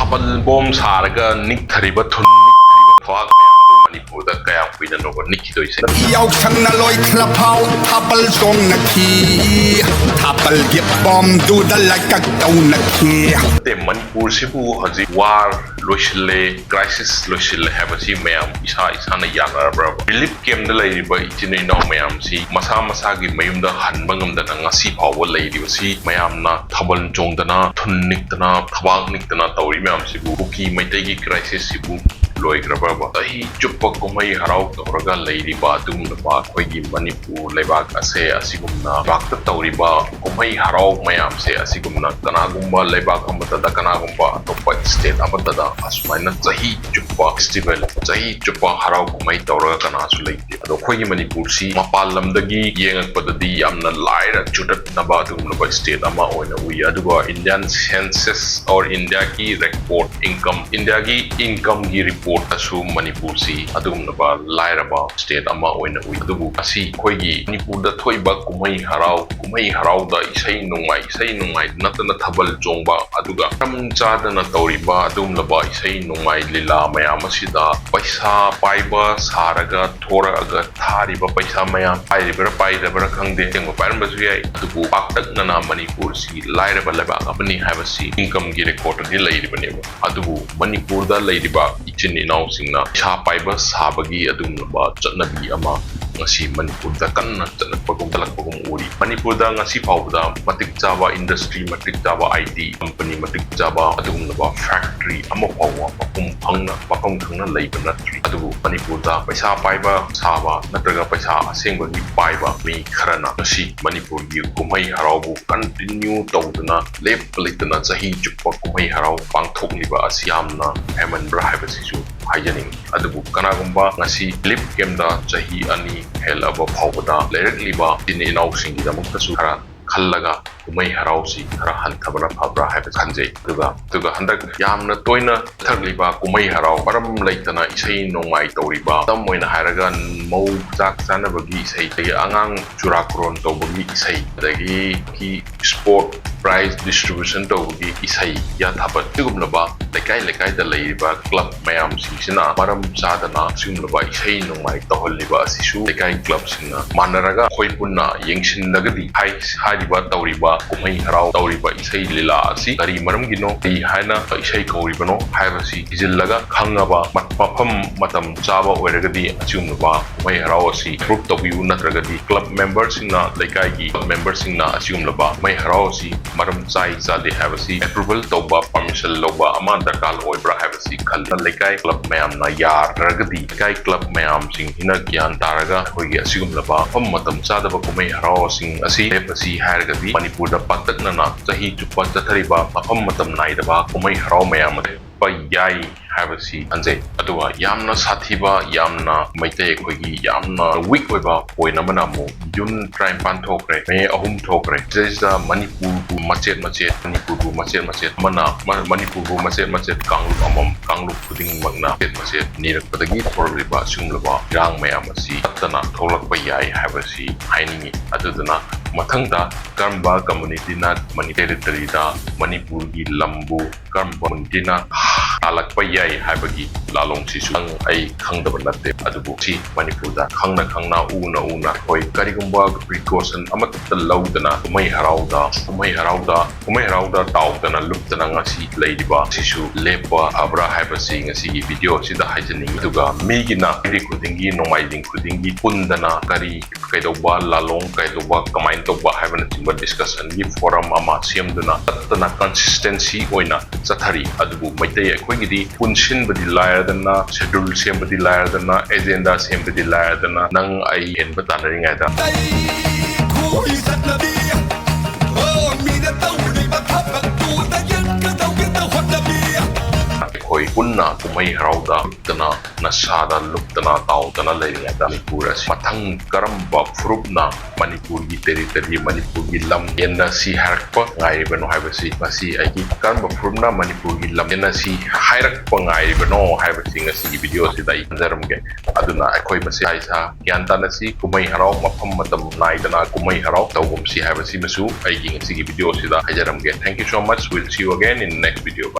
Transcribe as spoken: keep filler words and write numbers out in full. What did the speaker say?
ꯊꯥꯕꯜ bomb ꯁꯥꯔꯒ ꯅꯤꯛꯊꯔꯤꯕ, ꯊꯨꯟ ꯅꯤꯛꯊꯔꯤꯕ ꯊꯋꯥ ꯃꯌꯥꯝꯗꯨ ꯃꯅꯤꯄꯨꯔꯗ ꯀꯌꯥꯝ ꯀꯨꯏꯅꯅꯣꯕ ꯅꯤꯛꯈꯤꯗꯣꯏꯁꯦ? ꯌꯥꯎꯁꯪꯅ ꯂꯣꯏꯈ꯭ꯔꯐꯥꯎ ꯊꯥꯕꯜ ꯆꯣꯡꯅꯈꯤ, ꯊꯥꯕꯜꯒꯤ ꯕꯣꯝꯗꯨꯗ ꯂꯥꯏꯀꯛ ꯇꯧꯅꯈꯤ꯫ ꯅꯠꯇꯦ, ꯃꯅꯤꯄꯨꯔꯁꯤꯕꯨ ꯍꯧꯖꯤꯛ ꯋꯥꯔ ꯂꯣꯏꯁꯤꯜꯂꯦ, ꯀ꯭ꯔꯥꯏꯁꯤꯁ ꯂꯣꯏꯁꯤꯜꯂꯦ ꯍꯥꯏꯕꯁꯤ ꯃꯌꯥꯝ ꯏꯁꯥ ꯏꯁꯥꯅ ꯌꯥꯅꯔꯕ꯭ꯔꯕ? ꯔꯤꯂꯤꯐ ꯀꯦꯝꯞꯇ ꯂꯩꯔꯤꯕ ꯏꯆꯤꯟ ꯏꯅꯥꯎ ꯃꯌꯥꯝꯁꯤ ꯃꯁꯥ ꯃꯁꯥꯒꯤ ꯃꯌꯨꯝꯗ ꯍꯟꯕ ꯉꯝꯗꯅ ꯉꯁꯤ ꯐꯥꯎꯕ ꯂꯩꯔꯤꯕꯁꯤ, ꯃꯌꯥꯝꯅ ꯊꯥꯕꯜ ꯆꯣꯡꯗꯅ, ꯊꯨꯟ ꯅꯤꯛꯇꯅ, ꯊꯕꯥꯛ ꯅꯤꯛꯇꯅ ꯇꯧꯔꯤ ꯃꯌꯥꯝꯁꯤꯕꯨ, ꯀꯨꯀꯤ ꯃꯩꯇꯩꯒꯤ ꯀ꯭ꯔꯥꯏꯁꯤꯁꯁꯤꯕꯨ ꯂꯣꯏꯈ꯭ꯔꯕ꯭ꯔꯕ? ꯆꯍꯤ ꯆꯨꯞꯄ ꯀꯨꯝꯍꯩ ꯍꯔꯥꯎ ꯇꯧꯔꯒ ꯂꯩꯔꯤꯕ ꯑꯗꯨꯒꯨꯝꯂꯕ ꯑꯩꯈꯣꯏꯒꯤ ꯃꯅꯤꯄꯨꯔ ꯂꯩꯕꯥꯛ ꯑꯁꯦ, ꯑꯁꯤꯒꯨꯝꯅ ꯂꯩꯕꯥꯛꯇ ꯇꯧꯔꯤꯕ ꯀꯨꯝꯍꯩ ꯍꯔꯥꯎ ꯃꯌꯥꯝꯁꯦ, ꯑꯁꯤꯒꯨꯝꯅ ꯀꯅꯥꯒꯨꯝꯕ ꯂꯩꯕꯥꯛ ꯑꯃꯠꯇꯗ, ꯀꯅꯥꯒꯨꯝꯕ ꯑꯇꯣꯞꯄ ꯁ꯭ꯇꯦꯠ ꯑꯃꯠꯇꯗ ꯑꯁꯨꯃꯥꯏꯅ ꯆꯍꯤ ꯆꯨꯞꯄ ꯐꯦꯁꯇꯤꯚꯦꯜ, ꯆꯍꯤ ꯆꯨꯞꯄ ꯍꯔꯥꯎ ꯀꯨꯝꯍꯩ ꯇꯧꯔꯒ ꯀꯅꯥꯁꯨ ꯂꯩꯇꯦ꯫ ꯑꯗꯣ ꯑꯩꯈꯣꯏꯒꯤ ꯃꯅꯤꯄꯨꯔꯁꯤ ꯃꯄꯥꯟ ꯂꯝꯗꯒꯤ ꯌꯦꯡꯉꯛꯄꯗꯗꯤ ꯌꯥꯝꯅ ꯂꯥꯏꯔ ꯆꯨꯗꯠꯅꯕ ꯑꯗꯨꯒꯨꯝꯂꯕ ꯁ꯭ꯇꯦꯠ ꯑꯃ ꯑꯣꯏꯅ ꯎꯏ꯫ ꯑꯗꯨꯒ Indian Census or Indiaꯒꯤ ꯔꯦꯀꯣꯔꯠ ꯏꯟꯀꯝ, ꯏꯟꯗꯤꯌꯥꯒꯤ ꯏꯟꯀꯝꯒꯤ ꯔꯤꯄꯣꯔꯠꯇꯁꯨ ꯃꯅꯤꯄꯨꯔꯁꯤ ꯑꯗꯨꯒꯨꯝꯂꯕ ꯂꯥꯏꯔꯕ ꯁ꯭ꯇꯦꯠ ꯑꯃ ꯑꯣꯏꯅ ꯎꯏ꯫ ꯑꯗꯨꯕꯨ ꯉꯁꯤ ꯑꯩꯈꯣꯏꯒꯤ ꯃꯅꯤꯄꯨꯔꯗ ꯊꯣꯛꯏꯕ ꯀꯨꯝꯍꯩ ꯍꯔꯥꯎ, ꯀꯨꯝꯍꯩ ꯍꯔꯥꯎꯗ ꯏꯁꯩ ꯅꯣꯡꯃꯥꯏ, ꯏꯁꯩ ꯅꯣꯡꯃꯥꯏ ꯅꯠꯇꯅ ꯊꯥꯕꯜ ꯆꯣꯡꯕ, ꯑꯗꯨꯒ ꯃꯔꯝ ꯆꯥꯗꯅ ꯇꯧꯔꯤꯕ ꯑꯗꯨꯒꯨꯝꯂꯕ ꯏꯁꯩ ꯅꯣꯡꯃꯥꯏ ꯂꯤꯂꯥ ꯃꯌꯥꯝ ꯑꯁꯤꯗ ꯄꯩꯁꯥ ꯄꯥꯏꯕ ꯁꯥꯔꯒ ꯊꯣꯔꯛꯑꯒ ꯊꯥꯔꯤꯕ ꯄꯩꯁꯥ ꯃꯌꯥꯝ, ꯄꯥꯏꯔꯤꯕ꯭ꯔꯥ ꯄꯥꯏꯗꯕ꯭ꯔꯥ ꯈꯪꯗꯦ, ꯑꯁꯦꯡꯕ ꯄꯥꯏꯔꯝꯕꯁꯨ ꯌꯥꯏ, ꯑꯗꯨꯕꯨ ꯄꯥꯛꯇꯛꯅꯅ ꯃꯅꯤꯄꯨꯔꯁꯤ ꯂꯥꯏꯔꯕ ꯂꯩꯕꯥꯛ ꯑꯃꯅꯤ ꯍꯥꯏꯕꯁꯤ ꯏꯟꯀꯝꯒꯤ ꯔꯦꯀꯣꯔꯠꯇꯗꯤ ꯂꯩꯔꯤꯕꯅꯦꯕ꯫ ꯑꯗꯨꯕꯨ ꯃꯅꯤꯄꯨꯔꯗ ꯂꯩꯔꯤꯕ ꯏꯆꯤꯟ ꯏꯅꯥꯎꯁꯤꯡꯅ ꯄꯩꯁꯥ ꯄꯥꯏꯕ ꯁꯥꯕꯒꯤ ꯑꯗꯨꯒꯨꯝꯂꯕ ꯆꯠꯅꯕꯤ ꯑꯃ ꯉꯁꯤ ꯃꯅꯤꯄꯨꯔꯗ ꯀꯟꯅ ꯆꯠꯂꯛꯄꯒꯨꯝ, ꯆꯠꯂꯛꯄꯒꯨꯝ ꯎꯔꯤ꯫ ꯃꯅꯤꯄꯨꯔꯗ ꯉꯁꯤ ꯐꯥꯎꯕꯗ ꯃꯇꯤꯛ ꯆꯥꯕ ꯏꯟꯗꯁꯇ꯭ꯔꯤ, ꯃꯇꯤꯛ ꯆꯥꯕ ꯑꯥꯏ ꯇꯤ ꯀꯝꯄꯅꯤ, ꯃꯇꯤꯛ ꯆꯥꯕ ꯑꯗꯨꯒꯨꯝꯂꯕ ꯐꯦꯛꯇ꯭ꯔꯤ ꯑꯃ ꯐꯥꯎꯕ ꯃꯄꯨꯡ ꯐꯪꯅ, ꯃꯐꯝ ꯈꯪꯅ ꯂꯩꯕ ꯅꯠꯇ꯭ꯔꯤ꯫ ꯑꯗꯨꯕꯨ ꯃꯅꯤꯄꯨꯔꯗ ꯄꯩꯁꯥ ꯄꯥꯏꯕ ꯁꯥꯕ ꯅꯠꯇ꯭ꯔꯒ ꯄꯩꯁꯥ ꯑꯁꯦꯡꯕꯒꯤ ꯄꯥꯏꯕ ꯃꯤ ꯈꯔꯅ ꯉꯁꯤ ꯃꯅꯤꯄꯨꯔꯒꯤ ꯀꯨꯝꯍꯩ ꯍꯔꯥꯎꯕꯨ ꯀꯟꯇꯤꯅ꯭ꯌꯨ ꯇꯧꯗꯨꯅ, ꯂꯦꯞꯄ ꯂꯩꯇꯅ ꯆꯍꯤ ꯆꯨꯞꯄ ꯀꯨꯝꯍꯩ ꯍꯔꯥꯎ ꯄꯥꯡꯊꯣꯛꯂꯤꯕ ꯑꯁꯤ ꯌꯥꯝꯅ ꯍꯦꯟꯃꯟꯕ꯭ꯔꯥ ꯍꯥꯏꯕꯁꯤꯁꯨ ꯍꯥꯏꯖꯅꯤꯡꯏ꯫ ꯑꯗꯨꯕꯨ ꯀꯅꯥꯒꯨꯝꯕ ꯉꯁꯤ ꯔꯤꯂꯤꯐ ꯀꯦꯝꯞꯇ ꯆꯍꯤ ꯑꯅꯤ ꯍꯦꯜꯂꯕ ꯐꯥꯎꯕꯗ ꯂꯩꯔꯛꯂꯤꯕ ꯏꯆꯤꯟ ꯏꯅꯥꯎꯁꯤꯡꯒꯤꯗꯃꯛꯇꯁꯨ ꯈꯔ ꯈꯜꯂꯒ ꯀꯨꯝꯍꯩ ꯍꯔꯥꯎꯁꯤ ꯈꯔ ꯍꯟꯊꯕꯅ ꯐꯕ꯭ꯔꯥ ꯍꯥꯏꯕ ꯈꯟꯖꯩ꯫ ꯑꯗꯨꯒ ꯑꯗꯨꯒ ꯍꯟꯗꯛ ꯌꯥꯝꯅ ꯇꯣꯏꯅ ꯆꯠꯊꯔꯛꯂꯤꯕ ꯀꯨꯝꯍꯩ ꯍꯔꯥꯎ, ꯃꯔꯝ ꯂꯩꯇꯅ ꯏꯁꯩ ꯅꯣꯡꯃꯥꯏ ꯇꯧꯔꯤꯕ, ꯈꯨꯗꯝ ꯑꯣꯏꯅ ꯍꯥꯏꯔꯒ ꯃꯧ ꯆꯥꯛ ꯆꯥꯅꯕꯒꯤ ꯏꯁꯩ, ꯑꯗꯒꯤ ꯑꯉꯥꯡ ꯆꯨꯔꯥꯀꯣꯔꯣꯟ ꯇꯧꯕꯒꯤ ꯏꯁꯩ, ꯑꯗꯒꯤ ꯁ꯭ꯄꯣꯔꯠ ꯄ꯭ꯔꯥꯏꯖ ꯗꯤꯁꯇ꯭ꯔꯤꯕ꯭ꯌꯨꯁꯟ ꯇꯧꯕꯒꯤ ꯏꯁꯩ, ꯌꯥꯊꯥꯕꯠ, ꯁꯤꯒꯨꯝꯂꯕ ꯂꯩꯀꯥꯏ ꯂꯩꯀꯥꯏꯗ ꯂꯩꯔꯤꯕ ꯀ꯭ꯂꯕ ꯃꯌꯥꯝꯁꯤꯡꯁꯤꯅ ꯃꯔꯝ ꯆꯥꯗꯅ ꯑꯁꯤꯒꯨꯝꯂꯕ ꯏꯁꯩ ꯅꯣꯡꯃꯥꯏ ꯇꯧꯍꯜꯂꯤꯕ ꯑꯁꯤꯁꯨ ꯂꯩꯀꯥꯏ ꯀ꯭ꯂꯕꯁꯤꯡꯅ ꯃꯥꯟꯅꯔꯒ ꯑꯩꯈꯣꯏ ꯄꯨꯟꯅ ꯌꯦꯡꯁꯤꯜꯂꯒꯗꯤ ꯍꯥꯏ-, ꯍꯥꯏꯔꯤꯕ ꯇꯧꯔꯤꯕ ꯀꯨꯝꯍꯩ ꯍꯔꯥꯎ, ꯇꯧꯔꯤꯕ ꯏꯁꯩ ꯂꯤꯂꯥ ꯑꯁꯤ ꯀꯔꯤ ꯃꯔꯝꯒꯤꯅꯣ, ꯀꯔꯤ ꯍꯥꯏꯅ ꯏꯁꯩ ꯀꯧꯔꯤꯕꯅꯣ ꯍꯥꯏꯕꯁꯤ ꯊꯤꯖꯤꯜꯂꯒ ꯈꯪꯉꯕ ꯃ-, ꯃꯐꯝ ꯃꯇꯝ ꯆꯥꯕ ꯑꯣꯏꯔꯒꯗꯤ ꯑꯁꯤꯒꯨꯝꯂꯕ ꯀꯨꯝꯍꯩ ꯍꯔꯥꯎ ꯑꯁꯤ ꯑꯦꯄ꯭ꯔꯨꯞ ꯇꯧꯕꯤꯌꯨ, ꯅꯠꯇ꯭ꯔꯒꯗꯤ ꯀ꯭ꯂꯕ ꯃꯦꯝꯕꯔꯁꯤꯡꯅ, ꯂꯩꯀꯥꯏꯒꯤ ꯀ꯭ꯂꯕ ꯃꯦꯝꯕꯔꯁꯤꯡꯅ ꯑꯁꯤꯒꯨꯝꯂꯕ ꯀꯨꯝꯍꯩ ꯍꯔꯥꯎ ꯑꯁꯤ ꯃꯔꯝ ꯆꯥꯏ ꯆꯥꯗꯦ ꯍꯥꯏꯕꯁꯤ ꯑꯦꯄ꯭ꯔꯨꯚꯜ ꯇꯧꯕ, ꯄꯔꯃꯤꯁꯟ ꯂꯧꯕ ꯑꯃ ꯗꯔꯀꯥꯔ ꯑꯣꯏꯕ꯭ꯔꯥ ꯍꯥꯏꯕꯁꯤ ꯈꯜꯂꯤ꯫ ꯂꯩꯀꯥꯏ ꯀ꯭ꯂꯕ ꯃꯌꯥꯝꯅ ꯌꯥꯗ꯭ꯔꯒꯗꯤ, ꯂꯩꯀꯥꯏ ꯀ꯭ꯂꯕ ꯃꯌꯥꯝꯁꯤꯡꯁꯤꯅ ꯒ꯭ꯌꯥꯟ ꯇꯥꯔꯒ ꯑꯩꯈꯣꯏꯒꯤ ꯑꯁꯤꯒꯨꯝꯂꯕ ꯃꯐꯝ ꯃꯇꯝ ꯆꯥꯗꯕ ꯀꯨꯝꯍꯩ ꯍꯔꯥꯎꯁꯤꯡ ꯑꯁꯤ ꯂꯦꯞꯄꯁꯤ ꯍꯥꯏꯔꯒꯗꯤ ꯃꯅꯤꯄꯨꯔꯗ ꯄꯥꯛꯇꯛꯅꯅ ꯆꯍꯤ ꯆꯨꯞꯄ ꯆꯠꯊꯔꯤꯕ ꯃꯐꯝ ꯃꯇꯝ ꯅꯥꯏꯗꯕ ꯀꯨꯝꯍꯩ ꯍꯔꯥꯎ ꯃꯌꯥꯝ ꯑꯁꯤ ꯂꯦꯞꯄ ꯌꯥꯏ ꯍꯥꯏꯕꯁꯤ ꯈꯟꯖꯩ꯫ ꯑꯗꯨꯒ ꯌꯥꯝꯅ ꯁꯥꯊꯤꯕ, ꯌꯥꯝꯅ ꯃꯩꯇꯩ ꯑꯩꯈꯣꯏꯒꯤ ꯌꯥꯝꯅ ꯋꯤꯛ ꯑꯣꯏꯕ ꯄꯣꯏꯟ ꯑꯃꯅ ꯑꯃꯨꯛ ꯖꯨꯟ ꯇꯔꯥꯅꯤꯄꯥꯟ ꯊꯣꯛꯈ꯭ꯔꯦ, ꯃꯦ ꯑꯍꯨꯝ ꯊꯣꯛꯈ꯭ꯔꯦ, ꯁꯤꯗꯩꯁꯤꯗ ꯃꯅꯤꯄꯨꯔꯕꯨ ꯃꯆꯦꯠ ꯃꯆꯦꯠ, ꯃꯅꯤꯄꯨꯔꯕꯨ ꯃꯆꯦꯠ ꯃꯆꯦꯠ, ꯑꯃꯅ ꯃ-, ꯃꯅꯤꯄꯨꯔꯕꯨ ꯃꯆꯦꯠ ꯃꯆꯦꯠ, ꯀꯥꯡꯂꯨꯞ ꯑꯃꯃꯝ, ꯀꯥꯡꯂꯨꯞ ꯈꯨꯗꯤꯡꯃꯛꯅ ꯃꯆꯦꯠ ꯃꯆꯦꯠ ꯅꯤꯔꯛꯄꯗꯒꯤ ꯊꯣꯔꯛꯂꯤꯕ ꯑꯁꯤꯒꯨꯝꯂꯕ ꯏꯔꯥꯡ ꯃꯌꯥꯝ ꯑꯁꯤ ꯇꯠꯇꯅ ꯊꯣꯛꯂꯛꯄ ꯌꯥꯏ ꯍꯥꯏꯕꯁꯤ ꯍꯥꯏꯅꯤꯡꯏ꯫ ꯑꯗꯨꯗꯨꯅ ꯃꯊꯪꯗ ꯀꯔꯝꯕ ꯀꯝꯃꯨꯅꯤꯇꯤꯅ ꯃꯅꯤ-, ꯇꯦꯔꯤꯇꯣꯔꯤꯗ, ꯃꯅꯤꯄꯨꯔꯒꯤ ꯂꯝꯕꯨ ꯀꯔꯝꯕ ꯀꯝꯃꯨꯅꯤꯇꯤꯅ ꯇꯥꯜꯂꯛꯄ ꯌꯥꯏ ꯍꯥꯏꯕꯒꯤ ꯂꯥꯂꯣꯡꯁꯤꯁꯨ ꯑꯩ ꯈꯪꯗꯕ ꯅꯠꯇꯦ꯫ ꯑꯗꯨꯕꯨ ꯁꯤ ꯃꯅꯤꯄꯨꯔꯗ ꯈꯪꯅ ꯈꯪꯅ, ꯎꯅ ꯎꯅ ꯑꯩꯈꯣꯏ ꯀꯔꯤꯒꯨꯝꯕ ꯄ꯭ꯔꯤꯀꯣꯁꯟ ꯑꯃꯠꯇ ꯂꯧꯗꯅ ꯀꯨꯝꯍꯩ ꯍꯔꯥꯎꯗ, ꯀꯨꯝꯍꯩ ꯍꯔꯥꯎꯗ, ꯀꯨꯝꯍꯩ ꯍꯔꯥꯎꯗ ꯇꯥꯎꯗꯅ ꯂꯨꯞꯇꯅ ꯉꯁꯤ ꯂꯩꯔꯤꯕ ꯑꯁꯤꯁꯨ ꯂꯦꯞꯄ ꯐꯕ꯭ꯔꯥ ꯍꯥꯏꯕꯁꯤ ꯉꯁꯤꯒꯤ ꯚꯤꯗꯤꯑꯣ ꯑꯁꯤꯗ ꯍꯥꯏꯖꯅꯤꯡꯉꯤ꯫ ꯑꯗꯨꯒ ꯃꯤꯒꯤꯅ ꯆꯍꯤ ꯈꯨꯗꯤꯡꯒꯤ, ꯅꯣꯡꯃꯥꯏꯖꯤꯡ ꯈꯨꯗꯤꯡꯒꯤ ꯄꯨꯟꯗꯅ ꯀꯔꯤ ꯀꯩꯗꯧꯕ, ꯂꯥꯂꯣꯡ ꯀꯩꯗꯧꯕ, ꯀꯃꯥꯏꯅ ꯇꯧꯕ ꯍꯥꯏꯕꯅꯆꯤꯡꯕ ꯗꯤꯁꯀꯁꯟꯒꯤ ꯐꯣꯔꯝ ꯑꯃ ꯁꯦꯝꯗꯨꯅ ꯆꯠꯇꯅ ꯀꯟꯁꯤꯁꯇꯦꯟꯁꯤ ꯑꯣꯏꯅ ꯆꯠꯊꯔꯤ꯫ ꯑꯗꯨꯕꯨ ꯃꯩꯇꯩ ꯑꯩꯈꯣꯏꯒꯤꯗꯤ ꯄꯨꯟꯁꯤꯟꯕꯗꯤ ꯂꯥꯏꯔꯗꯅ, ꯁꯦꯗ꯭ꯌꯨꯜ ꯁꯦꯝꯕꯗꯤ ꯂꯥꯏꯔꯗꯅ, ꯑꯦꯖꯦꯟꯗꯥ ꯁꯦꯝꯕꯗꯤ ꯂꯥꯏꯔꯗꯅ, ꯅꯪ ꯑꯩ ꯍꯦꯟꯕ ꯇꯥꯟꯅꯔꯤꯉꯩꯗ ꯇꯩꯈꯣꯏ ꯆꯠꯅꯕꯤ, ꯑꯣ, ꯃꯤꯅ ꯇꯧꯔꯤꯕ ꯊꯕꯛꯇꯨꯗ ꯌꯦꯠꯀꯗꯧꯒꯦ ꯇꯧꯍꯣꯠꯅꯕꯤ꯫ ꯑꯩꯈꯣꯏ ꯄꯨꯟꯅ ꯀꯨꯝꯍꯩ ꯍꯔꯥꯎꯗ ꯂꯨꯞꯇꯅ, ꯅꯁꯥꯗ ꯂꯨꯞꯇꯅ ꯇꯥꯎꯗꯅ ꯂꯩꯔꯤꯉꯩꯗ ꯃꯅꯤꯄꯨꯔ ꯑꯁꯤ ꯃꯊꯪ ꯀꯔꯝꯕ ꯐꯨꯔꯨꯞꯅ ꯃꯅꯤꯄꯨꯔꯒꯤ territory, ꯃꯅꯤꯄꯨꯔꯒꯤ ꯂꯝ ꯌꯦꯟꯅꯁꯤ ꯍꯥꯏꯔꯛꯄ ꯉꯥꯏꯔꯤꯕꯅꯣ ꯍꯥꯏꯕꯁꯤ, ꯃꯁꯤ ꯑꯩꯒꯤ ꯀꯔꯝꯕ ꯐꯨꯔꯨꯞꯅ ꯃꯅꯤꯄꯨꯔꯒꯤ ꯂꯝ ꯌꯦꯟꯅꯁꯤ ꯍꯥꯏꯔꯛꯄ ꯉꯥꯏꯔꯤꯕꯅꯣ ꯍꯥꯏꯕꯁꯤ ꯉꯁꯤꯒꯤ video ꯑꯁꯤꯗ ꯑꯩ ꯈꯟꯖꯔꯝꯒꯦ꯫ ꯑꯗꯨꯅ ꯑꯩꯈꯣꯏ ꯃꯁꯦ ꯏꯁꯥ ꯒ꯭ꯌꯥꯟ ꯇꯥꯅꯁꯤ, ꯀꯨꯝꯍꯩ ꯍꯔꯥꯎ ꯃꯐꯝ ꯃꯇꯝ ꯅꯥꯏꯗꯅ ꯀꯨꯝꯍꯩ ꯍꯔꯥꯎ ꯇꯧꯒꯨꯝꯁꯤ ꯍꯥꯏꯕꯁꯤꯃꯁꯨ ꯑꯩꯒꯤ ꯉꯁꯤꯒꯤ video ꯑꯁꯤꯗ ꯍꯥꯏꯖꯔꯝꯒꯦ꯫ Thank you so much. We'll see you again in next video. Bye.